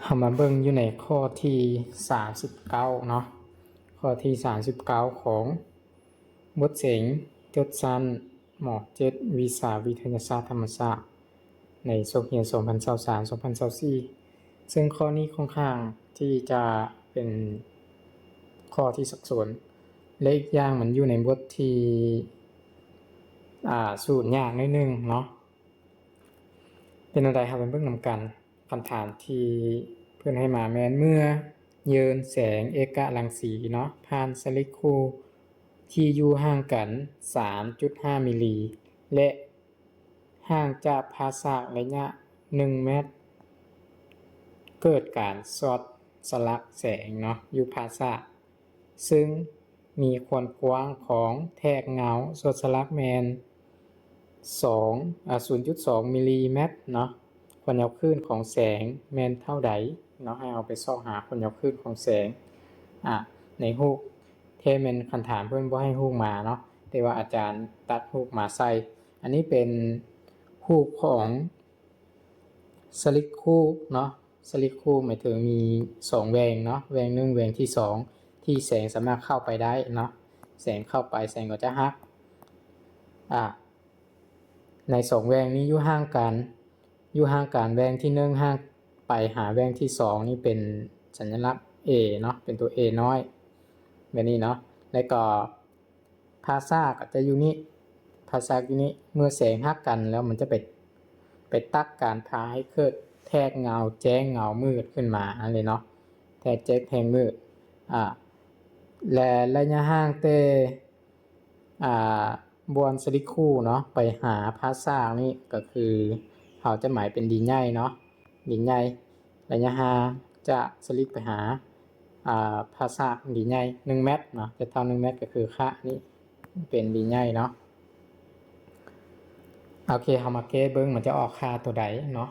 ເຮົາມາເບິ່ງຢູ່ໃນຂໍ້ທີສາມສິບເກົ້າເນາະ, ຂໍ້ທີສາມສິບເກົ້າຂອງບົດເສັງຈົບຊັ້ນ ມ.ເຈັດ ວິຊາວິທະຍາສາດທຳມະຊາດ ໃນສົກຮຽນສອງພັນຊາວສາມ ສອງພັນຊາວສີ່ ເຊິ່ງຂໍ້ນີ້ຄ່ອນຂ້າງທີ່ຈະເປັນຂໍ້ທີ່ສັບສົນ ແລະ ອີກຢ່າງມັນຢູ່ໃນບົດທີ່ ອ່າ ສູດຍາກໜ້ອຍໜຶ່ງເນາະ. ເປັນແນວໃດ ເຮົາໄປເບິ່ງນຳກັນ. ຄຳຖາມທີ່ເພິ່ນໃຫ້ມາແມ່ນ ເມື່ອເຢີນແສງເອກະລັງສີເນາະ ຜ່ານສະລິດຄູ່ທີ່ຢູ່ຫ່າງກັນສາມຈຸດຫ້າມິລລີ ແລະ ຫ່າງຈາກພາສາກໄລຍະໜຶ່ງແມັດ ເກີດການຊອດສະລັກແສງເນາະ ຢູ່ພາສາກ ເຊິ່ງມີຄວາມກວ້າງຂອງແທກເງົາຊອດສະລັກແມ່ນສອງ ອາ ສູນຈຸດສອງມິລລີແມັດເນາະ. ຄວາມຍາວຄື້ນຂອງແສງແມ່ນເທົ່າໃດເນາະ? ໃຫ້ເຮົາໄປຊອກຫາຄວາມຍາວຄື້ນຂອງແສງ ອາ ໃນຮູບ. ແທ້ແມ່ນຄັນຖາມເພິ່ນບໍ່ໃຫ້ຮູບມາເນາະ, ແຕ່ວ່າອາຈານຕັດຮູບມາໃສ່. ອັນນີ້ເປັນຮູບຂອງ ສະລິດຄູ່ເນາະ, ສະລິດຄູ່ໝາຍເຖິງມີສອງແຫວ່ງເນາະ, ແຫວ່ງໜຶ່ງ ແຫວ່ງທີສອງ ທີ່ແສງສາມາດເຂົ້າໄປໄດ້ເນາະ, ແສງເຂົ້າໄປ ແສງກໍຈະຫັກ. ອາ ໃນສອງແຫວ່ງນີ້ຢູ່ຫ່າງກັນ, ຢູ່ຫ່າງກັນ ແຫວ່ງທີໜຶ່ງຫ່າງໄປຫາແຫວ່ງທີສອງນີ້ເປັນສັນຍະລັກ A ເນາະ, ເປັນຕົວ A ນ້ອຍ ແບບນີ້ເນາະ, ແລ້ວກໍ ພາສາກກໍຈະຢູ່ນີ້, ພາສາກຢູ່ນີ້. ເມື່ອແສງຫັກກັນແລ້ວ ມັນຈະໄປ ໄປຕັດກັນ ພາໃຫ້ເກີດແທກເງົາແຈ້ງເງົາມືດຂຶ້ນມາ ອັນນີ້ເນາະ, ແທກແຈ້ງແທກມືດ. ອາ ແລະ ໄລຍະຫ່າງແຕ່ ອາ ບ່ອນສະລິດຄູ່ເນາະ ໄປຫາພາສາກນີ້ ກໍຄືເຮົາຈະໝາຍເປັນດີໃຫຍ່ເນາະ, ດີໃຫຍ່. ໄລຍະຫ່າງຈາກສະລິດໄປຫາ ອາ ພາສາກດີໃຫຍ່ໜຶ່ງແມັດເນາະ, ຈະເທົ່າໜຶ່ງແມັດ ກໍຄືຄ່ານີ້ເປັນດີໃຫຍ່ເນາະ. ໂອເຄ, ເຮົາມາແກ້ເບິ່ງ ມັນຈະອອກຄ່າຕົວໃດເນາະ.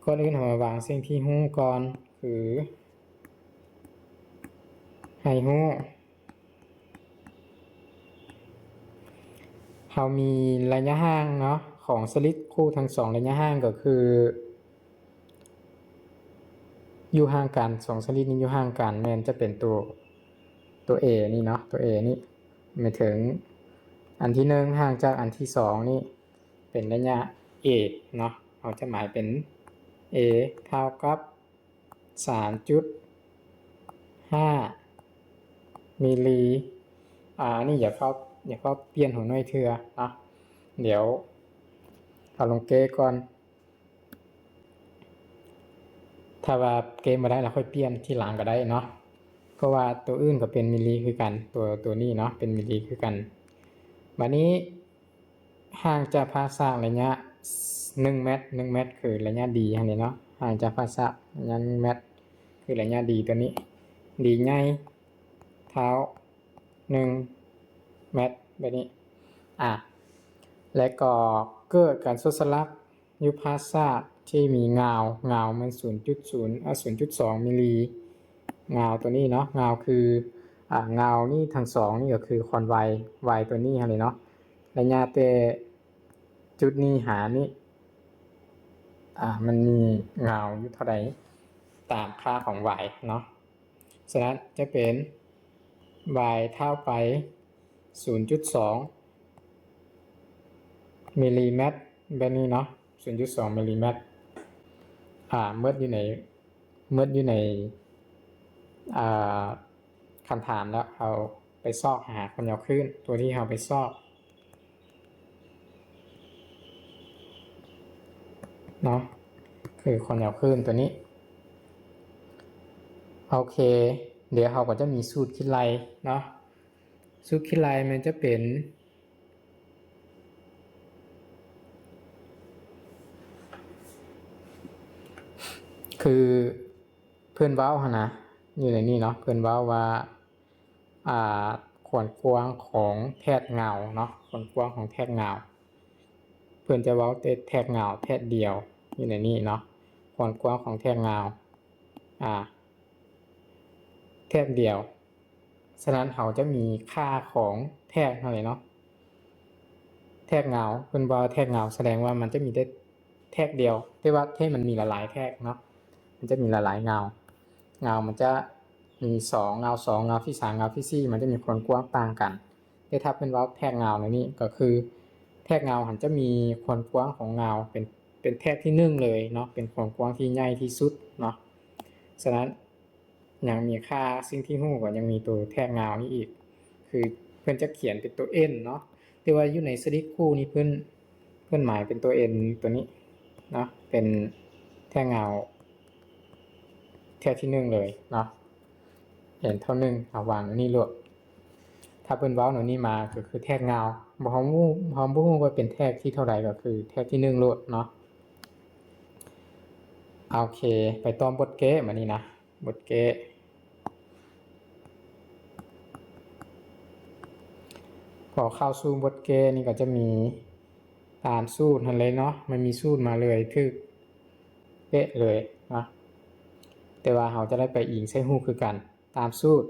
ກ່ອນອື່ນເຮົາມາວາງສິ່ງທີ່ຮູ້ກ່ອນ ຄືໃຫ້ຮູ້ ເຮົາມີໄລຍະຫ່າງເນາະ ຂອງສະລິດຄູ່ທັງສອງໄລຍະຫ່າງ ກໍຄື ຢູ່ຫ່າງກັນ, ສອງສະລິດນີ້ຢູ່ຫ່າງກັນ ແມ່ນຈະເປັນຕົວ ຕົວ A ນີ້ເນາະ, ຕົວ A ນີ້ ໝາຍເຖິງອັນທີໜຶ່ງຫ່າງຈາກອັນທີສອງນີ້ເປັນໄລຍະ A ເນາະ, ເຮົາຈະໝາຍເປັນ A ເທົ່າກັບ ສາມຈຸດຫ້າມິລລີ. ອາ ອັນນີ້ຢ່າເຝົ້າ ຢ່າເຝົ້າປ່ຽນຫົວໜ່ວຍເທື່ອເນາະ, ດຽວເອົາລົງແກ້ກ່ອນ. ຖ້າວ່າແກ້ບໍ່ໄດ້ ລະຄ່ອຍປ່ຽນທີຫຼັງກໍໄດ້ເນາະ, ເພາະວ່າຕົວອື່ນກໍເປັນມິລລີຄືກັນ, ຕົວ ຕົວນີ້ເນາະ ເປັນມິລລີຄືກັນ. ບາດນີ້ ຫ່າງຈາກພາສາກໄລຍະໜຶ່ງແມັດ, ໜຶ່ງແມັດຄືໄລຍະດີຫັ້ນເດເນາະ, ຫ່າງຈາກພາສາກໄລຍະໜຶ່ງແມັດ ຄືໄລຍະດີຕົວນີ້, ດີໃຫຍ່ເທົ່າໜຶ່ງແມັດ ແບບນີ້. ອາ ແລະກໍເກີດການຊົດສະລັກຢູ່ພາສາກທີ່ມີງາວ, ງາວແມ່ນສູນຈຸດສູນ ອາ ສູນຈຸດສອງມິລລີ. ງາວຕົວນີ້ເນາະ, ງາວຄື ອາ ງາວນີ້ທັງສອງນີ້ກໍຄືຄວາມໄວ, ໄວຕົວນີ້ຫັ້ນເດເນາະ. ໄລຍະແຕ່ຈຸດນີ້ຫານີ້ ອາ ມັນມີງາວຢູ່ເທົ່າໃດ ຕາມຄ່າຂອງ y ເນາະ. ສະນັ້ນຈະເປັນ y ເທົ່າໄປສູນຈຸດສອງມິລລີແມັດ ແບບນີ້ເນາະ, ສູນຈຸດສອງມິລລີແມັດ. ອາ ໝົດຢູ່ໃນ ໝົດຢູ່ໃນ ອາ ຄຳຖາມແລ້ວ, ເຮົາໄປຊອກຫາຄວາມຍາວຄື້ນ ຕົວທີ່ເຮົາໄປຊອກເນາະ, ຄືຄວາມຍາວຄື້ນຕົວນີ້. ໂອເຄ, ດຽວເຮົາກໍຈະມີສູດຄິດໄລ່ເນາະ, ສູດຄິດໄລ່ມັນຈະເປັນ ຄືເພິ່ນເວົ້າຫັ້ນນະ ຢູ່ໃນນີ້ເນາະ, ເພິ່ນເວົ້າວ່າ ອາ ຄວາມກວ້າງຂອງແທກເງົາເນາະ, ຄວາມກວ້າງຂອງແທກເງົາ ເພິ່ນຈະເວົ້າແຕ່ແທກເງົາແທກດຽວ ຢູ່ໃນນີ້ເນາະ, ຄວາມກວ້າງຂອງແທກເງົາ ອາ ແທກດຽວ. ສະນັ້ນເຮົາຈະມີຄ່າຂອງແທກເທົ່າໃດເນາະ, ແທກເງົາ ເພິ່ນວ່າແທກເງົາ ສະແດງວ່າມັນຈະມີແຕ່ແທກດຽວ, ແຕ່ວ່າແທກມັນມີຫຼາຍໆແທກເນາະ, ມັນຈະມີຫຼາຍໆເງົາ. ເງົາມັນຈະມີສອງເງົາ, ສອງເງົາທີສາມ, ເງົາທີສີ່ ມັນຈະມີຄວາມກວ້າງຕ່າງກັນ. ແຕ່ຖ້າເພິ່ນເວົ້າແທກເງົາແນວນີ້ ກໍຄືແທກເງົາຫັ້ນຈະມີຄວາມກວ້າງຂອງເງົາເປັນ, ເປັນແທກທີໜຶ່ງເລີຍເນາະ, ເປັນຄວາມກວ້າງທີ່ໃຫຍ່ທີ່ສຸດເນາະ. ສະນັ້ນ ຍັງມີຄ່າສິ່ງທີ່ຮູ້ ກໍຍັງມີໂຕແທກເງົານີ້ອີກ ຄືເພິ່ນຈະຂຽນເປັນໂຕ n ເນາະ, ແຕ່ວ່າຢູ່ໃນສະລິບຄູນີ້ເພິ່ນ, ເພິ່ນໝາຍເປັນໂຕ n ໂຕນີ້ເນາະ, ເປັນແທກເງົາແທກທີໜຶ່ງເລີຍເນາະ, n ເທົ່າໜຶ່ງ ເຮົາວາງແນວນີ້ໂລດ. ຖ້າເພິ່ນເວົ້າແນວນີ້ມາ ກໍຄືແທກເງົາ, ບໍ່ ເຮົາບໍ່ຮູ້, ເຮົາບໍ່ຮູ້ວ່າເປັນແທກທີເທົ່າໃດ, ກໍຄືແທກທີໜຶ່ງໂລດເນາະ. ໂອເຄ, ໄປຕໍ່ບົດແກ້ບາດນີ້ນະ. ບົດແກ້. ພໍເຂົ້າສູ່ບົດແກ້ນີ້ກໍຈະມີຕາມສູດຫັ້ນເລີຍເນາະ, ມັນມີສູດມາເລີຍ ຖືກເປະເລີຍເນາະ, ແຕ່ວ່າເຮົາຈະໄດ້ໄປອີງໃສ່ຮູບຄືກັນ ຕາມສູດ,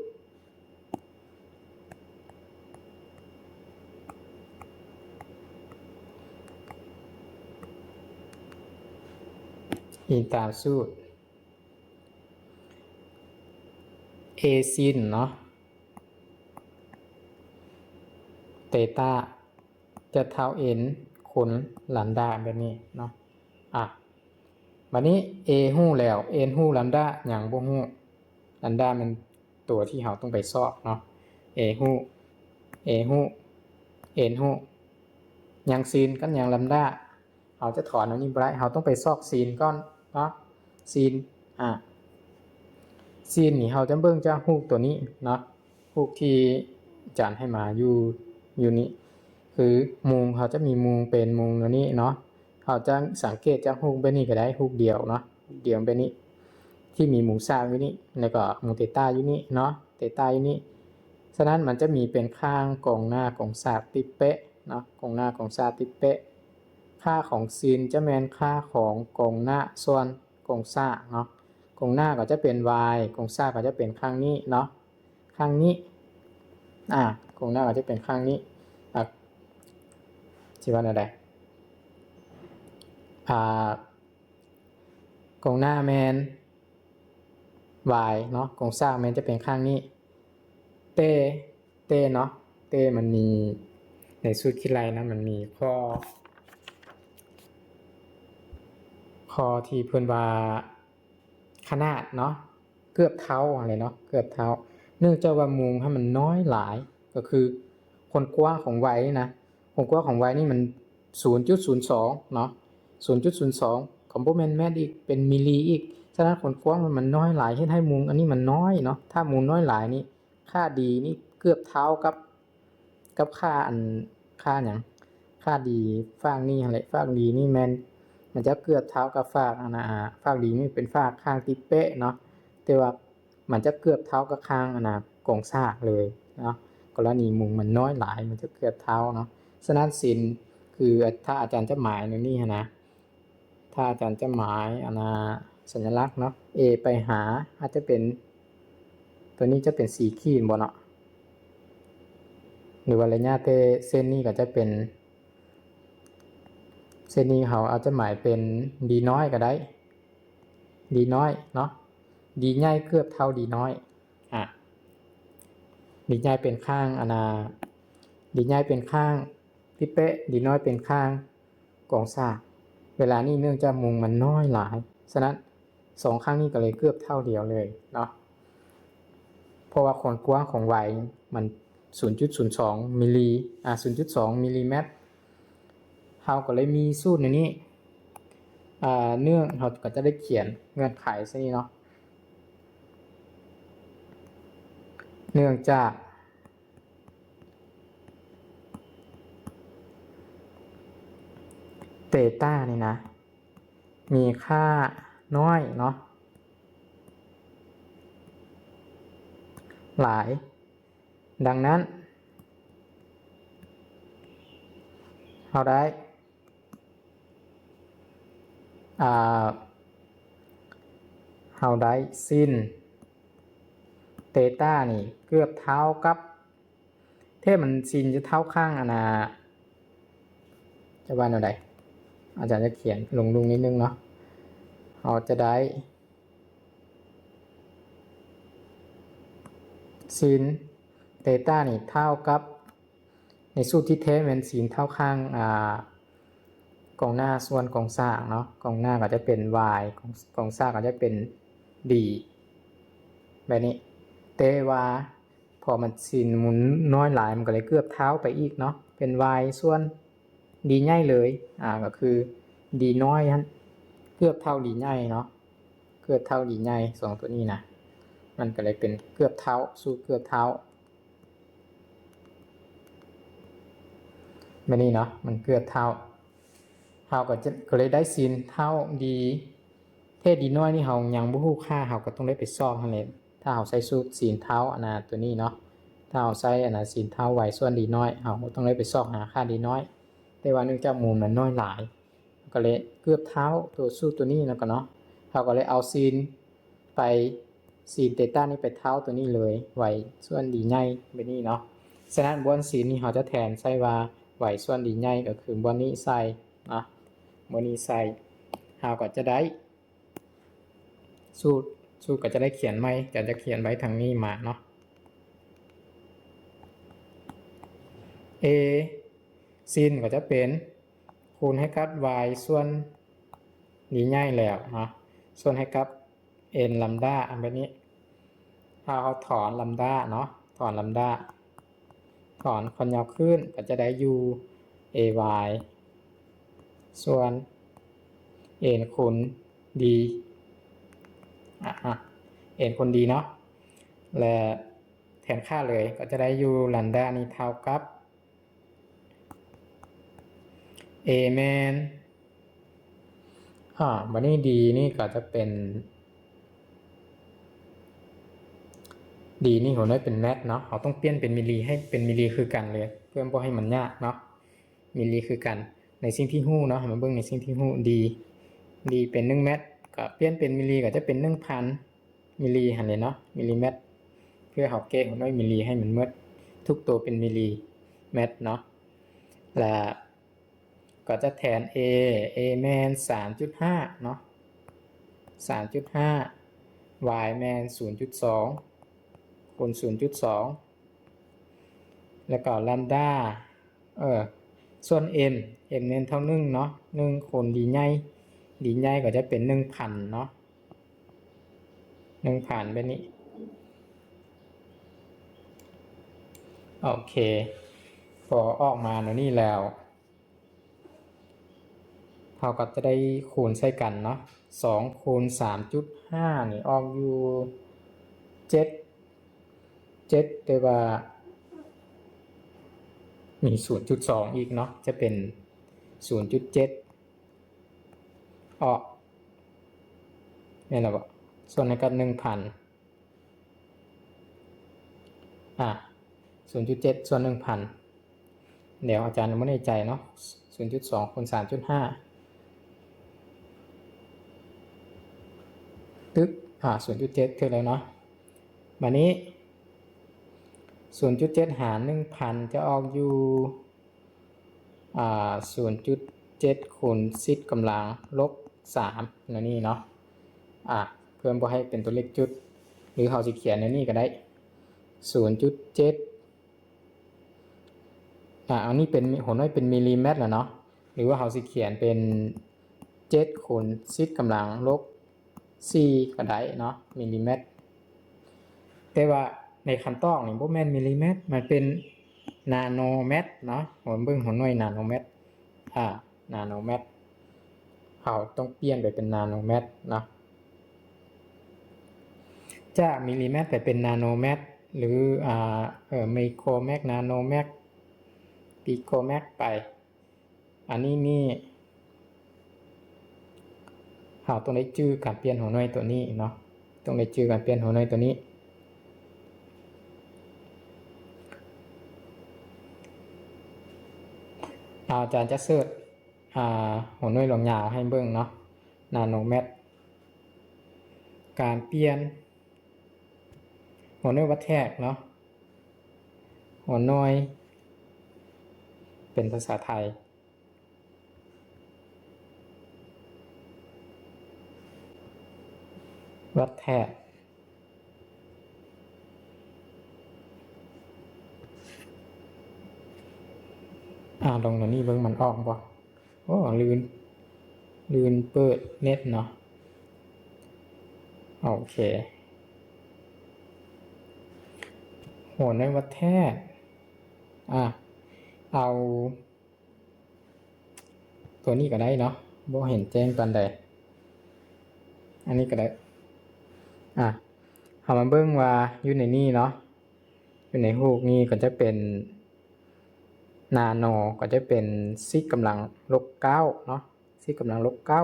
ອີງຕາມສູດ. A sin ເນາະ ເຕຕາ ຈະເທົ່າ n ຄູນລຳດາແບບນີ້ເນາະ. ອາ ບາດນີ້ A ຮູ້ແລ້ວ, n ຮູ້, ລຳດາຍັງບໍ່ຮູ້. ລຳດາແມ່ນຕົວທີ່ເຮົາຕ້ອງໄປຊອກເນາະ. A ຮູ້, A ຮູ້, n ຮູ້, ຍັງ sin ກັບຍັງ ລຳດາ. ເຮົາຈະຖອນອັນນີ້ບໍ່ໄດ້, ເຮົາຕ້ອງໄປຊອກ sin ກ່ອນເນາະ. Sin ອາ sin ນີ້ເຮົາຈະເບິ່ງຈາກຮູບຕົວນີ້ເນາະ, ຮູບທີ່ອາຈານໃຫ້ມາຢູ່, ຢູ່ນີ້ ຄືມຸງ, ເຮົາຈະມີມຸງເປັນມຸງແນວນີ້ເນາະ. ເຮົາຈະສັງເກດຈາກຮູບແບບນີ້ກໍໄດ້, ຮູບດຽວເນາະ, ຮູບດຽວແບບນີ້ ທີ່ມີມຸງສາກຢູ່ນີ້ ແລ້ວກໍມຸງເຕຕາຢູ່ນີ້ເນາະ, ເຕຕາຢູ່ນີ້. ສະນັ້ນມັນຈະມີເປັນຂ້າງກອງໜ້າກອງສາກຕິດເປະເນາະ, ກອງໜ້າກອງສາກຕິດເປະ. ຄ່າຂອງ sin ຈະແມ່ນຄ່າຂອງກອງໜ້າສ່ວນກອງສາກເນາະ. ກອງໜ້າກໍຈະເປັນ y, ກອງສາກກໍຈະເປັນຂ້າງນີ້ເນາະ, ຂ້າງນີ້. ອາ ກອງໜ້າກໍຈະເປັນຂ້າງນີ້. ອາ ຊິວ່າແນວໃດ? ອາ ກອງໜ້າແມ່ນ y ເນາະ, ກອງສາກແມ່ນຈະເປັນຂ້າງນີ້. ແຕ່ ແຕ່ເນາະ, ແຕ່ມັນມີໃນສູດຄິດໄລ່ນະ, ມັນມີຂໍ້ ຂໍ້ທີ່ເພິ່ນວ່າຂະໜາດເນາະ, ເກືອບເທົ່າຫັ້ນແຫຼະເນາະ, ເກືອບເທົ່າ. ເນື່ອງຈາກວ່າມຸງຫັ້ນມັນນ້ອຍຫຼາຍ, ກໍຄືຄວາມກວ້າງຂອງ y ນີ້ນະ, ຄວາມກວ້າງຂອງ y ນີ້ມັນສູນຈຸດສູນສອງເນາະ, ສູນຈຸດສູນສອງ ກໍບໍ່ແມ່ນແມັດອີກ, ເປັນມິລລີອີກ. ສະນັ້ນຄວາມກວ້າງມັນນ້ອຍຫຼາຍ ເຮັດໃຫ້ມຸງອັນນີ້ມັນນ້ອຍເນາະ. ຖ້າມຸງນ້ອຍຫຼາຍນີ້ ຄ່າ d ນີ້ເກືອບເທົ່າກັບ ກັບຄ່າອັນ ຄ່າຫຍັງ? ຄ່າ d ຟາກນີ້ຫັ້ນແຫຼະ, ຟາກ d ນີ້ແມ່ນ ມັນຈະເກືອບເທົ່າກັບຟາກອັນນະ, ຟາກ d ນີ້ເປັນຟາກຂ້າງຕິດເປະເນາະ, ແຕ່ວ່າມັນຈະເກືອບເທົ່າກັບຂ້າງອັນນະ ກອງສາກເລີຍເນາະ. ກໍລະນີມຸງມັນນ້ອຍຫຼາຍ ມັນຈະເກືອບເທົ່າເນາະ. ສະນັ້ນ sin ຄື ຖ້າອາຈານຈະໝາຍແນວນີ້ຫັ້ນນະ, ຖ້າອາຈານຈະໝາຍອັນນະ ສັນຍະລັກເນາະ, A ໄປຫາ ອາດຈະເປັນ ຕົວນີ້ຈະເປັນສີຂີດບໍ່ເນາະ, ຫຼືວ່າໄລຍະ ແຕ່ເສັ້ນນີ້ກໍຈະເປັນ ເສັ້ນນີ້ເຮົາອາດຈະໝາຍເປັນ d ນ້ອຍກໍໄດ້, d ນ້ອຍເນາະ, d ໃຫຍ່ເກືອບເທົ່າ d ນ້ອຍ. ອາ d ໃຫຍ່ເປັນຂ້າງອັນນະ, d ໃຫຍ່ເປັນຂ້າງຕິດເປະ, d ນ້ອຍເປັນຂ້າງກອງສາກ. ເວລານີ້ເນື່ອງຈາກມຸງມັນນ້ອຍຫຼາຍ, ສະນັ້ນສອງຂ້າງນີ້ກໍເລີຍເກືອບເທົ່າດຽວເລີຍເນາະ, ເພາະວ່າຄວາມກວ້າງຂອງ y ມັນສູນຈຸດສູນສອງມິລລີ, ອາ ສູນຈຸດສອງມິລລີແມັດ. ເຮົາກໍເລີຍມີສູດໃນນີ້, ອາ ເນື່ອງ ເຮົາກໍຈະໄດ້ຂຽນເງື່ອນໄຂໃສ່ນີ້ເນາະ, ເນື່ອງຈາກ ເຕຕານີ້ນະ ມີຄ່ານ້ອຍເນາະ ຫຼາຍ, ດັ່ງນັ້ນ ເຮົາໄດ້ ອ່າ ເຮົາໄດ້ sin ເຕຕານີ້ເກືອບເທົ່າກັບ ແທ້ມັນ sin ຈະເທົ່າຂ້າງອັນນາ ຈະວ່າແນວໃດ? ອາຈານຈະຂຽນລົງລຸງນິດໜຶ່ງເນາະ. ເຮົາຈະໄດ້ ຊິນເຕຕານີ້ເທົ່າກັບ ໃນສູດທີ່ແທ້ແມ່ນຊິນເທົ່າຂ້າງ ອ່າ ກອງໜ້າສ່ວນກອງສາກເນາະ, ກອງໜ້າກໍຈະເປັນ y ກອງ ກອງສາກກໍຈະເປັນ d ແບບນີ້. ແຕ່ວ່າພໍມັນຊິນມັນນ້ອຍຫຼາຍ ມັນກໍເລີຍເກືອບເທົ່າໄປອີກເນາະ, ເປັນ y ສ່ວນ d ໃຫຍ່ເລີຍ, ອ່າ ກໍຄື d ນ້ອຍຫັ້ນເກືອບເທົ່າ d ໃຫຍ່ເນາະ, ເກືອບເທົ່າ d ໃຫຍ່ ສອງຕົວນີ້ນະ, ມັນກໍເລີຍເປັນເກືອບເທົ່າ ສູດເກືອບເທົ່າ. ແບບນີ້ເນາະ ມັນເກືອບເທົ່າ ເຮົາກໍຈະ ກໍເລີຍໄດ້ຊິນເທົ່າ d ແທ້ d ນ້ອຍນີ້ເຮົາຍັງບໍ່ຮູ້ຄ່າ ເຮົາກໍຕ້ອງໄດ້ໄປຊອກຫັ້ນແຫຼະ. ຖ້າເຮົາໃຊ້ສູດຊິນເທົ່າອັນນ່າຕົວນີ້ເນາະ, ຖ້າເຮົາໃຊ້ອັນນ່າຊິນເທົ່າ y ສ່ວນ d ນ້ອຍ ເຮົາກໍຕ້ອງໄດ້ໄປຊອກຫາຄ່າ d ນ້ອຍ, ແຕ່ວ່າເນື່ອງຈາກມູນມັນນ້ອຍຫຼາຍ ກໍເລີຍເກືອບເທົ່າຕົວສູດຕົວນີ້ແລ້ວກໍເນາະ, ເຮົາກໍເລີຍເອົາຊິນໄປ ຊິນເຕຕານີ້ໄປເທົ່າຕົວນີ້ເລີຍ y ສ່ວນ d ໃຫຍ່ແບບນີ້ເນາະ. ສະນັ້ນບ່ອນຊິນນີ້ເຮົາຈະແທນໃສ່ວ່າ y ສ່ວນ d ໃຫຍ່ ກໍຄືບ່ອນນີ້ໃສ່ເນາະ, ບ່ອນນີ້ໃສ່ ເຮົາກໍຈະໄດ້ສູດ, ສູດກໍຈະໄດ້ຂຽນໃໝ່, ຈະ ຈະຂຽນໄວ້ທາງນີ້ມາເນາະ. a ຊິນກໍຈະເປັນ ຄູນໃຫ້ກັບ y ສ່ວນ d ໃຫຍ່ແລ້ວເນາະ, ສ່ວນໃຫ້ກັບ n ລຳດາ ອັນແບບນີ້. ຖ້າເຮົາຖອນລຳດາເນາະ, ຖອນລຳດາ ຖອນຄວາມຍາວຄື້ນ ກໍຈະໄດ້ຢູ່ a y ສ່ວນ n ຄູນ d ອາ n ຄູນ d ເນາະ, ແລະ ແທນຄ່າເລີຍ ກໍຈະໄດ້ຢູ່ລຳດານີ້ເທົ່າກັບ a ແມ່ນ ອາ ບັດນີ້ d ນີ້ກໍຈະເປັນ d ນີ້ຫົວໜ່ວຍເປັນແມັດເນາະ, ເຮົາຕ້ອງປ່ຽນເປັນມິລລີ ໃຫ້ເປັນມິລລີຄືກັນເລີຍ ເພື່ອບໍ່ໃຫ້ມັນຍາກເນາະ, ມິລລີຄືກັນ. ໃນສິ່ງທີ່ຮູ້ເນາະ ໃຫ້ມາເບິ່ງໃນສິ່ງທີ່ຮູ້ d, d ເປັນໜຶ່ງແມັດ ກໍປ່ຽນເປັນມິລລີ ກໍຈະເປັນໜຶ່ງພັນ ມິລລີຫັ້ນແຫຼະເນາະ, ມິລລີແມັດ, ເພື່ອເຮົາແກ້ຫົວໜ່ວຍມິລລີໃຫ້ມັນໝົດ ທຸກໂຕເປັນມິລລີແມັດເນາະ. ລະກໍຈະແທນ a, a ແມ່ນສາມຈຸດຫ້າເນາະ, ສາມຈຸດຫ້າ, y ແມ່ນສູນຈຸດສອງຄູນສູນຈຸດສອງ ແລ້ວກໍລຳດາ ເອີ ສ່ວນ m, m ແມ່ນເທົ່າໜຶ່ງເນາະ, ໜຶ່ງຄູນ d ໃຫຍ່, d ໃຫຍ່ກໍຈະເປັນໜຶ່ງພັນເນາະ, ໜຶ່ງພັນແບບນີ້. ໂອເຄ ພໍອອກມາແນວນີ້ແລ້ວ ເຮົາກໍຈະໄດ້ຄູນໃສ່ກັນເນາະ, ສອງຄູນສາມຈຸດຫ້ານີ້ອອກຢູ່ເຈັດ ເຈັດ ແຕ່ວ່າມີສູນຈຸດສອງອີກເນາະ, ຈະເປັນສູນຈຸດເຈັດ ອອກ ແມ່ນແລ້ວບໍ່? ສ່ວນໃຫ້ກັບໜຶ່ງພັນ ອາ ສູນຈຸດເຈັດສ່ວນໜຶ່ງພັນ. ດຽວອາຈານບໍ່ແນ່ໃຈເນາະ, ສູນຈຸດສອງຄູນສາມຈຸດຫ້າ ຕຶກ ອາ ສູນຈຸດເຈັດ ຖືກແລ້ວເນາະ. ບາດນີ້ ສູນຈຸດເຈັດຫານໜຶ່ງພັນ ຈະອອກຢູ່ ອ່າ ສູນຈຸດເຈັດຄູນສິບກຳລັງລົບສາມ ແນວນີ້ເນາະ. ອ່າ ເພື່ອບໍ່ໃຫ້ເປັນຕົວເລກຈຸດ ຫຼືເຮົາຊິຂຽນແນວນີ້ກໍໄດ້ ສູນຈຸດເຈັດ ອ່າ ອັນນີ້ເປັນຫົວໜ່ວຍເປັນມິລລີແມັດແລ້ວເນາະ, ຫຼືວ່າເຮົາຊິຂຽນເປັນເຈັດຄູນສິບກຳລັງລົບ ສີ່ກໍໄດ້ເນາະ ມິລລີແມັດ. ແຕ່ວ່າໃນຄຳຕອບນີ້ບໍ່ແມ່ນມິລລີແມັດ, ມັນເປັນນາໂນແມັດເນາະ. ເບິ່ງຫົວໜ່ວຍນາໂນແມັດ ອາ ນາໂນແມັດ ເຮົາຕ້ອງປ່ຽນໄປເປັນນາໂນແມັດເນາະ, ຈາກມິລລີແມັດໄປເປັນນາໂນແມັດ ຫຼື ອາ ເອີ ໄມໂຄຣແມັດ ນາໂນແມັດ ປີໂຄຣແມັດໄປ. ອັນນີ້ນີ້ ເຮົາຕ້ອງໄດ້ຈື່ການປ່ຽນຫົວໜ່ວຍຕົວນີ້ເນາະ, ຕ້ອງໄດ້ຈື່ການປ່ຽນຫົວໜ່ວຍຕົວນີ້. ອາຈານຈະເສີດ ອາ ຫົວໜ່ວຍລວງຍາວໃຫ້ເບິ່ງເນາະ, ນາໂນແມັດ. ການປ່ຽນ ຫົວໜ່ວຍວັດແທກເນາະ, ຫົວໜ່ວຍເປັນພາສາໄທ ວັດແທກ. ອາ ລອງໂຕນີ້ເບິ່ງ ມັນອອກບໍ່? ໂອ້ ລືມ ລືມເປີດເນັດເນາະ. ໂອເຄ ຫົວໜ່ວຍວັດແທກ ອາ ເອົາ ຕົວນີ້ກໍໄດ້ເນາະ ບໍ່ເຫັນແຈ້ງປານໃດ. ອັນນີ້ກໍໄດ້. ອາ ເຮົາມາເບິ່ງວ່າຢູ່ໃນນີ້ເນາະ ຢູ່ໃນຮູບນີ້ກໍຈະເປັນນາໂນ ກໍຈະເປັນສິບກຳລັງລົບເກົ້າເນາະ ສິບກຳລັງລົບເກົ້າ.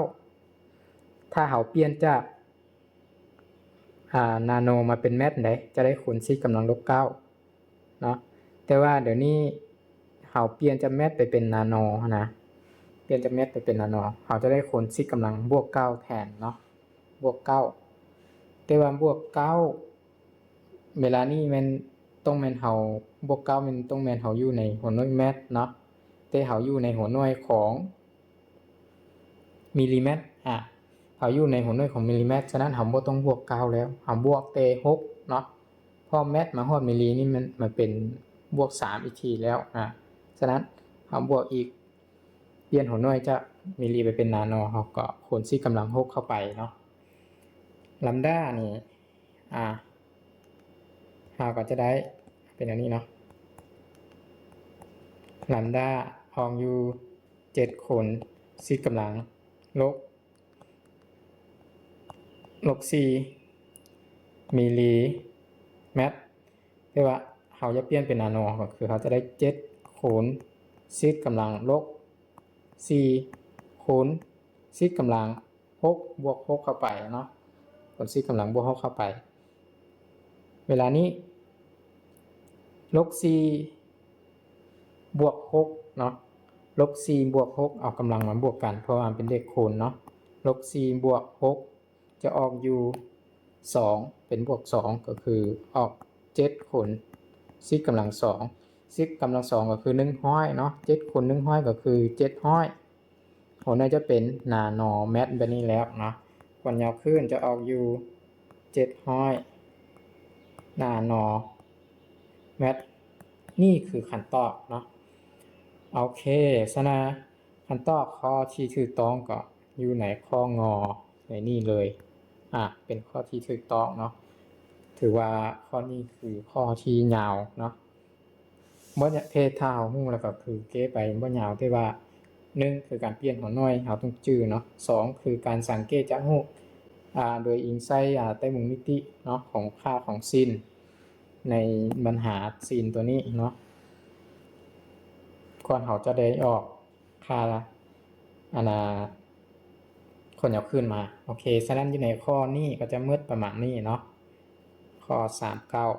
ຖ້າເຮົາປ່ຽນຈາກ ອາ ນາໂນມາເປັນແມັດເດ້ ຈະໄດ້ຄູນສິບກຳລັງລົບເກົ້າເນາະ. ແຕ່ວ່າດຽວນີ້ເຮົາປ່ຽນຈາກແມັດໄປເປັນນາໂນຫັ້ນນະ ປ່ຽນຈາກແມັດໄປເປັນນາໂນ ເຮົາຈະໄດ້ຄູນສິບກຳລັງບວກເກົ້າແທນເນາະ ບວກເກົ້າ. ແຕ່ວ່າບວກເກົ້າ ເວລານີ້ແມ່ນ ຕ້ອງແມ່ນເຮົາ ບວກເກົ້າແມ່ນ ຕ້ອງແມ່ນເຮົາຢູ່ໃນຫົວໜ່ວຍແມັດເນາະ ແຕ່ເຮົາຢູ່ໃນຫົວໜ່ວຍຂອງມິລລີແມັດ. ອາ ເຮົາຢູ່ໃນຫົວໜ່ວຍຂອງມິລລີແມັດ ສະນັ້ນເຮົາບໍ່ຕ້ອງບວກເກົ້າແລ້ວ ເຮົາບວກແຕ່ຫົກເນາະ ເພາະແມັດມາຮອດມິລລີນີ້ມັນ ມັນເປັນບວກສາມອີກທີແລ້ວ. ອາ ສະນັ້ນເຮົາບວກອີກ ປ່ຽນຫົວໜ່ວຍຈາກມິລລີໄປເປັນນາໂນ ເຮົາກໍຄູນສິບກຳລັງຫົກເຂົ້າໄປເນາະ. ລຳດານີ້ ອາ ເຮົາກໍຈະໄດ້ເປັນອັນນີ້ເນາະ ລຳດາອອກຢູ່ເຈັດຄູນສິບກຳລັງລົບ ລົບສີ່ມິລລີແມັດ. ແຕ່ວ່າເຮົາຈະປ່ຽນເປັນນາໂນ ກໍຄືເຮົາຈະໄດ້ເຈັດຄູນສິບກຳລັງລົບສີ່ຄູນສິບກຳລັງຫົກບວກຫົກເຂົ້າໄປເນາະ ຄູນສິບກຳລັງບວກຫົກເຂົ້າໄປ. ເວລານີ້ລົບສີ່ບວກຫົກເນາະ ລົບສີ່ບວກຫົກ ເອົາກຳລັງມາບວກກັນ ເພາະວ່າມັນເປັນເລກຄູນເນາະ. ລົບສີ່ບວກຫົກ ຈະອອກຢູ່ສອງ ເປັນບວກສອງ ກໍຄືອອກເຈັດຄູນສິບກຳລັງສອງ ສິບກຳລັງສອງ ກໍຄືໜຶ່ງຮ້ອຍເນາະ ເຈັດຄູນໜຶ່ງຮ້ອຍ ກໍຄືເຈັດຮ້ອຍ. ໂອ ໜ້າຈະເປັນນາໂນແມັດແບບນີ້ແລ້ວເນາະ. ຄວາມຍາວຄື້ນຈະອອກຢູ່ເຈັດຮ້ອຍນາໂນແມັດ. ນີ້ຄືຄຳຕອບເນາະ. ໂອເຄ ສະນັ້ນ ຄຳຕອບຂໍ້ທີ່ຖືກຕ້ອງກໍຢູ່ໃນຂໍ້ ງ ໃນນີ້ເລີຍ. ອາ ເປັນຂໍ້ທີ່ຖືກຕ້ອງເນາະ. ຖືວ່າຂໍ້ນີ້ຄືຂໍ້ທີ່ຍາວເນາະ. ບໍ່ຍາກ ເພດ ຖ້າເຮົາຮູ້ແລ້ວກໍຄືແກ້ໄປບໍ່ຍາວ. ແຕ່ວ່າ ໜຶ່ງ ຄືການປ່ຽນຫົວໜ່ວຍ ເຮົາຕ້ອງຈື່ເນາະ. ສອງ ຄືການສັງເກດຈາກຮູບ ອາ ໂດຍອີງໃສ່ ອາ ໄຕມຸມມິຕິເນາະ ຂອງຄ່າຂອງຊິນ ໃນບັນຫາຊິນຕົວນີ້ເນາະ ກ່ອນເຮົາຈະໄດ້ອອກຄ່າ ອັນນ່າ ຄວາມຍາວຄື້ນມາ. ໂອເຄ ສະນັ້ນຢູ່ໃນຂໍ້ນີ້ກໍຈະໝົດປະມານນີ້ເນາະ. ຂໍ້ສາມເກົ້າ